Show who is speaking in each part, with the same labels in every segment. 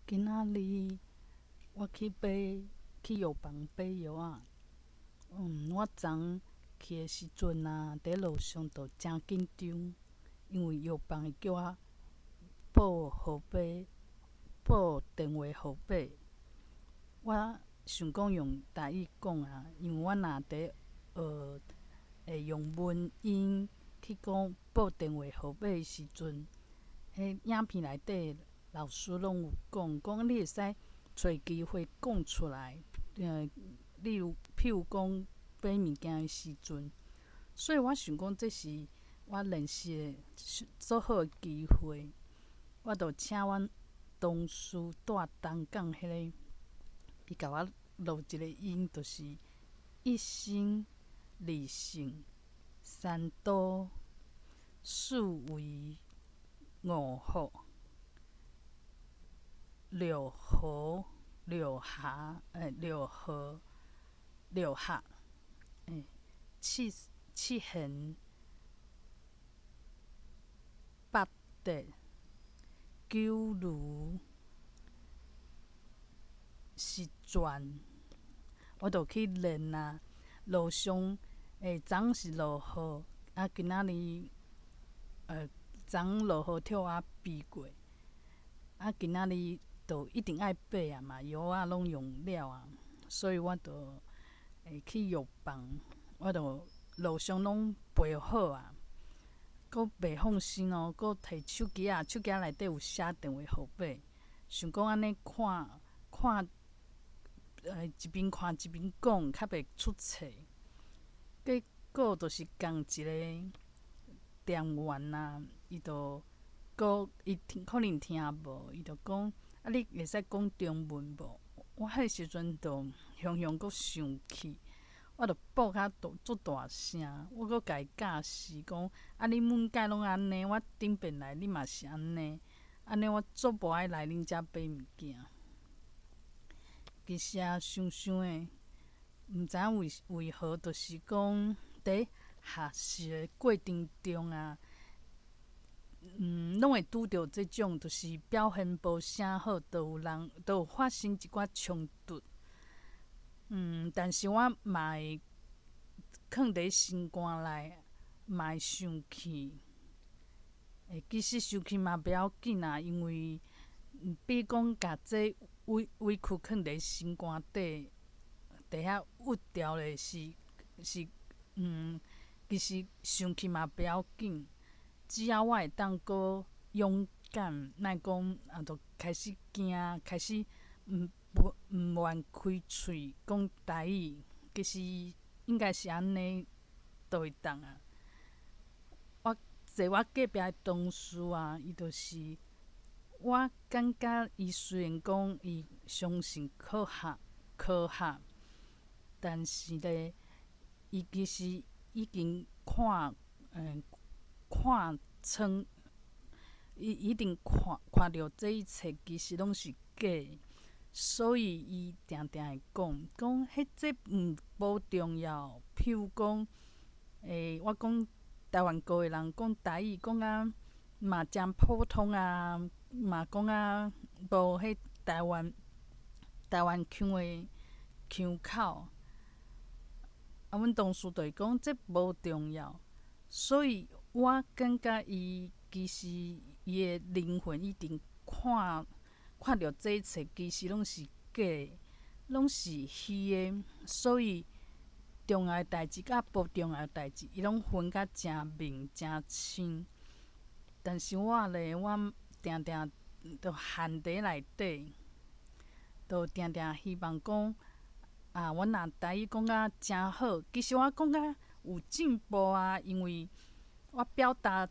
Speaker 1: 今仔日我去買去藥房買藥仔。我昨去的時陣啊，佇路上就誠緊張，因為藥房會叫我報號碼、報電話號碼。我想講用台語講啊，因為我若佇學會用文音去講報電話號碼的時陣，彼影片內底老師攏有講，講你會使揣機會講出來，例如譬如講買物件的時陣，所以我想講這是我練習的足好的機會，我就請阮同事蹛東港彼个，伊共我錄一個音，就是一心、二性、三多、四維、五福。六合、六合、六合、六合，七七玄、八德、九如、十全，我就去練啊。路上，昨是落雨，啊，今仔日，昨落雨予我避過，啊，今仔日就一定愛買啊嘛，藥仔攏用了啊，所以我就會去藥房，我就路上攏背好啊，閣袂放心哦，閣提手機仔，手機仔內底有寫電話號碼，想講按呢看看，一邊看一邊講，較袂出錯。結果就是仝一个店員啊，伊就閣伊聽可能聽無，伊就講，啊，你會使講中文無？我彼時陣就雄雄閣生氣，我就爆較大足大聲，我閣共伊教示講，啊，你每擺攏按呢，我頂遍來你嘛是按呢，按呢我足無愛來恁遮買物件。其實啊，想想的，毋知影為為何，就是講佇學習的過程中啊，攏會拄著這種，就是表現無啥好，就有人，就有發生一寡衝突。但是我嘛會囥佇心肝內，嘛會生氣。其實生氣嘛袂要緊啊，因為比講共這委委屈囥佇心肝底，佇遐鬱牢咧是是，其實生氣嘛袂要緊。只要我會當閣勇敢，莫講啊，就開始驚，開始毋毋毋願開喙講台語，其實應該是按呢就會當啊。我坐我隔壁的同事啊，伊就是我感覺伊雖然講伊相信科學，科學，但是咧，伊其實已經看看穿，伊一定看看著這一切其實攏是假的，所以伊定定會講，講彼這毋無重要。譬如講，我講台灣國的人講台語講甲嘛誠普通啊，嘛講甲無彼台灣台灣腔的腔口。啊，阮同事就會講這無重要，所以我感覺伊其實伊的靈魂一定看看著這一切其實攏是假的，攏是虛的，所以重要的代誌佮無重要的代誌，伊攏分甲誠明誠清。但是我咧，我定定都陷佇內底，都定定希望講，啊，我若台語講甲誠好，其實我講甲有進步啊，因為我表達，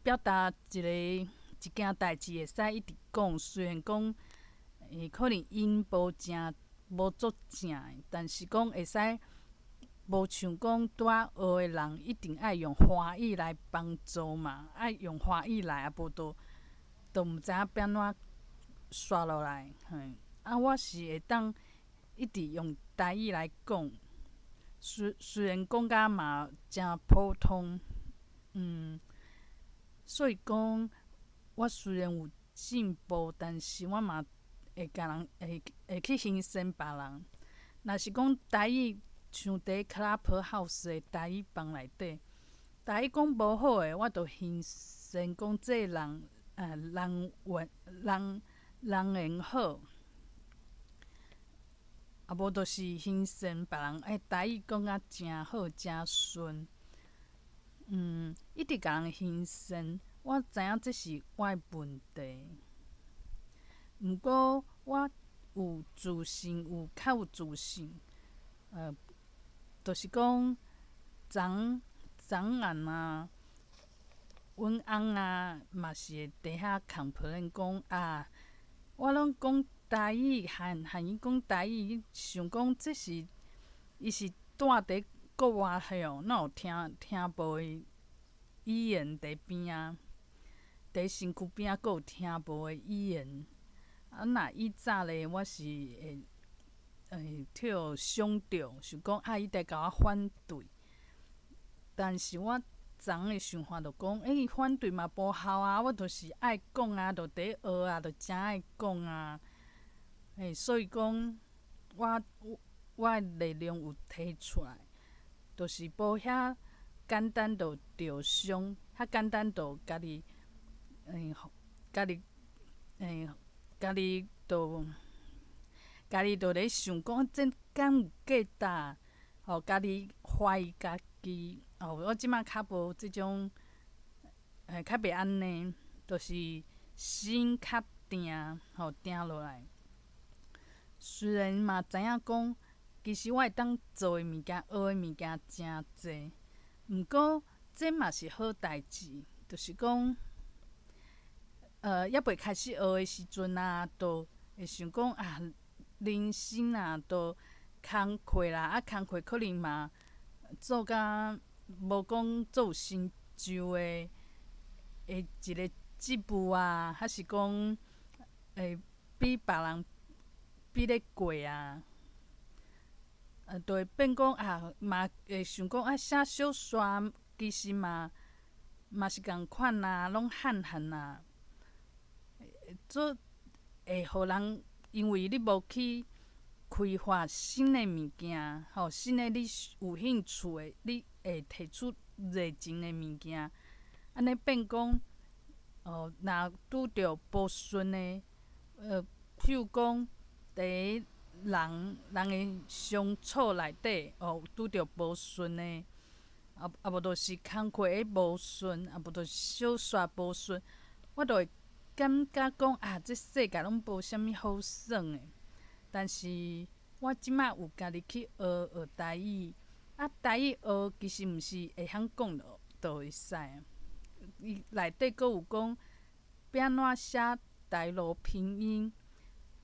Speaker 1: 表達一個一件代誌會使一直講，雖然講，可能音無誠無足正的，但是講會使無像講拄仔學的人一定愛用華語來幫助嘛，愛用華語來，啊無就就毋知影欲按怎煞落來，嘿。啊，我是會當一直用台語來講，雖雖然講甲嘛誠普通，所以講我雖然有進步，但是我嘛會共人會會去欣賞別人。若是講台語，像佇 Clubhouse 的台語房內底，台語講無好的，我就欣賞講這个人人緣人人緣好。啊無就是欣賞別人，欸，台語講甲誠好誠順，一直共人欣賞，我知影這是我的問題。毋過我有自信，有較有自信，就是講昨昨暗啊，阮翁啊嘛是會佇遐 complain 講啊，我攏講台語，含含伊講台語，想講這是伊是住佇國外吼，哪有聽聽無的語言佇邊仔？佇身軀邊仔閣有聽無的語言。啊，若以早咧，我是會會去予傷著，想講啊，伊佇共我反對。但是我昨的想法就講，欸，伊反對嘛無效啊，我就是愛講啊，就佇學啊，就誠愛講啊。欸，所以講，我我的力量有提出來，就是無遐簡單就著傷，遐簡單就家己，欸，家己，欸，家己就家己就咧想講，這敢有價值？吼，家己懷疑家己。哦，我這擺較無這種，欸，較袂按呢，就是心較定，吼，定落來。雖然嘛知影講，其實我會當做的物件、學的物件誠濟，毋過這嘛是好代誌，就是講，猶未開始學的時陣啊，就會想講啊，人生啊，都工課啦，啊，工課可能嘛做甲無講足有成就的的一個職務啊，還是講會比別人比咧過啊，就會變講啊，嘛會想講啊，寫小說其實嘛嘛是仝款啊，攏漢漢啊，做會予人因為你無去開發新的物件，吼，新的你有興趣的，你會提出熱情的物件，按呢變講，哦，若拄著無順的，譬如講，佇人人的相處內底，哦，拄著無順的，啊啊無就是工課的無順，啊無就是小說無順，我就會感覺講啊，這世界攏無啥物好耍的。但是我這擺有家己去學學台語，啊，台語學其實毋是會曉講就就會使。伊內底閣有講欲按怎寫台羅拼音，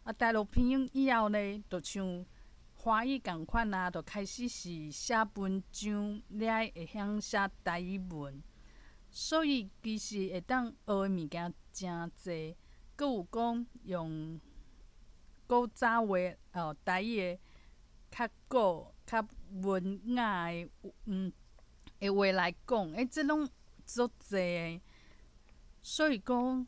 Speaker 1: 啊，台羅拼音以後呢，就像華語仝款啊，就開始是寫文章，你愛會曉寫台語文。所以其實會當學的物件誠濟，閣有講用古早話哦，台語的較古、較文雅的的話來講，欸，這攏足濟的。所以講，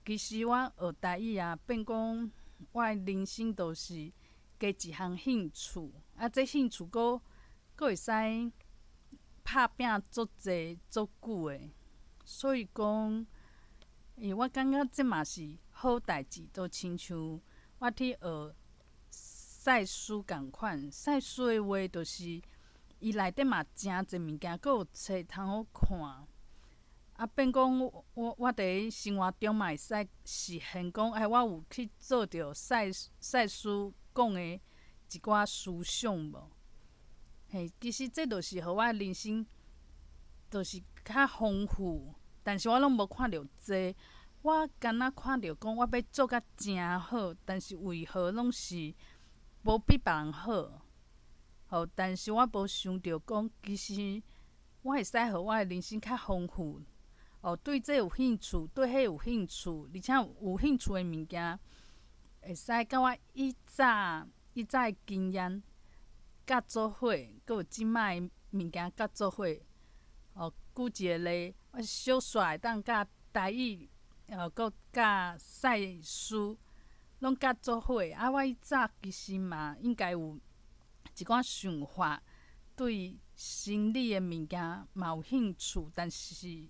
Speaker 1: 其實我學台語啊，變講我的人生就是加一項興趣，啊，這興趣閣閣會使拍拚足濟足久的。所以講，因為我感覺這嘛是好代誌，就親像我去學賽斯仝款，賽斯的話就是伊內底嘛誠濟物件，閣有冊通好看。啊，變講我我佇生活中嘛會使實現講，哎，我有去做著賽賽斯講的一寡思想無？嘿，其實這就是予我的人生，就是較豐富。但是我攏無看著這，我敢若看著講我欲做甲誠好，但是為何攏是無比別人好？吼，但是我無想著講，其實我會使予我的人生較豐富。哦，對這有興趣，對彼有興趣，而且有興趣的物件，會使佮我以早以早的經驗佮做伙，閣有這擺的物件佮做伙。哦，舉一個例，我小說會當佮台語閣佮賽斯攏佮做伙。啊，我彼早其實嘛應該有一寡想法，對心理的物件嘛有興趣，但是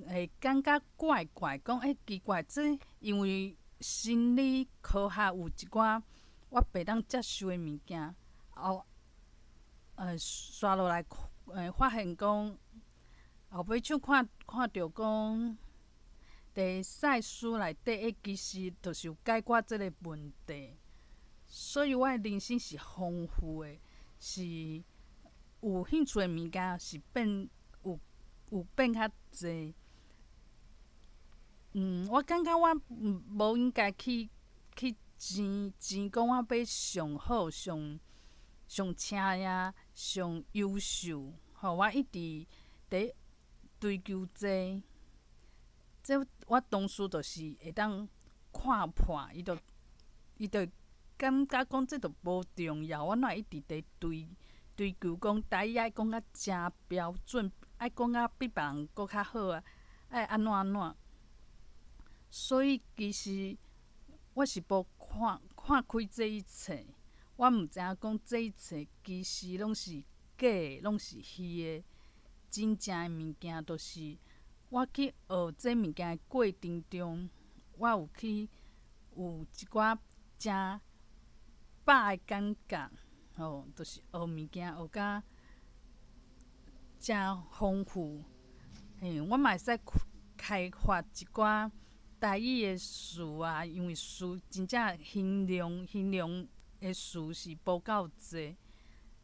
Speaker 1: 會感覺怪怪，講欸奇怪，這因為心理科學有一寡我袂當接受的物件，後紲落來發現講，後尾手看看著講，佇賽書內底，欸，其實就是有解決這个問題，所以我的人生是豐富的，是有興趣的物件是變有有變較濟。我感覺我無應該去去爭爭講我欲上好、上上請呀、上優秀，吼！我一直佇追求這，這我當初就是會當看破，伊就伊就感覺講這就無重要，我哪會一直佇追追求講台語愛講甲誠標準，愛講甲比別人閣較好啊，愛按怎按怎。所以其實我是無看看開這一切，我毋知影講這一切其實攏是假的，攏是虛的。真正的物件，就是我去學這物件的過程中，我有去有一寡誠飽的感覺，吼，就是學物件學甲誠豐富。嘿，我嘛會使開發一寡台語的詞啊，因為詞真正形容形容的詞是無夠濟，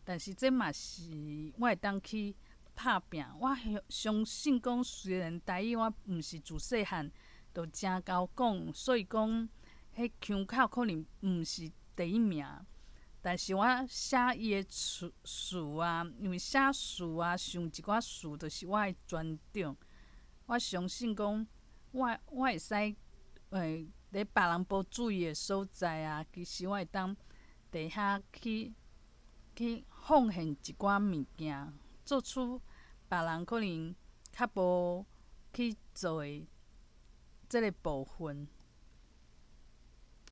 Speaker 1: 但是這嘛是我會當去拍拚。我相信講，雖然台語我毋是自細漢就誠𠢕講，所以講彼腔口可能毋是第一名，但是我寫伊的詞詞啊，因為寫詞啊，想一寡詞，就是我的專長。我相信講，我我會使欸，佇別人無注意的所在啊，其實我會當佇遐去去奉獻一寡物件，做出別人可能較無去做的這个部分。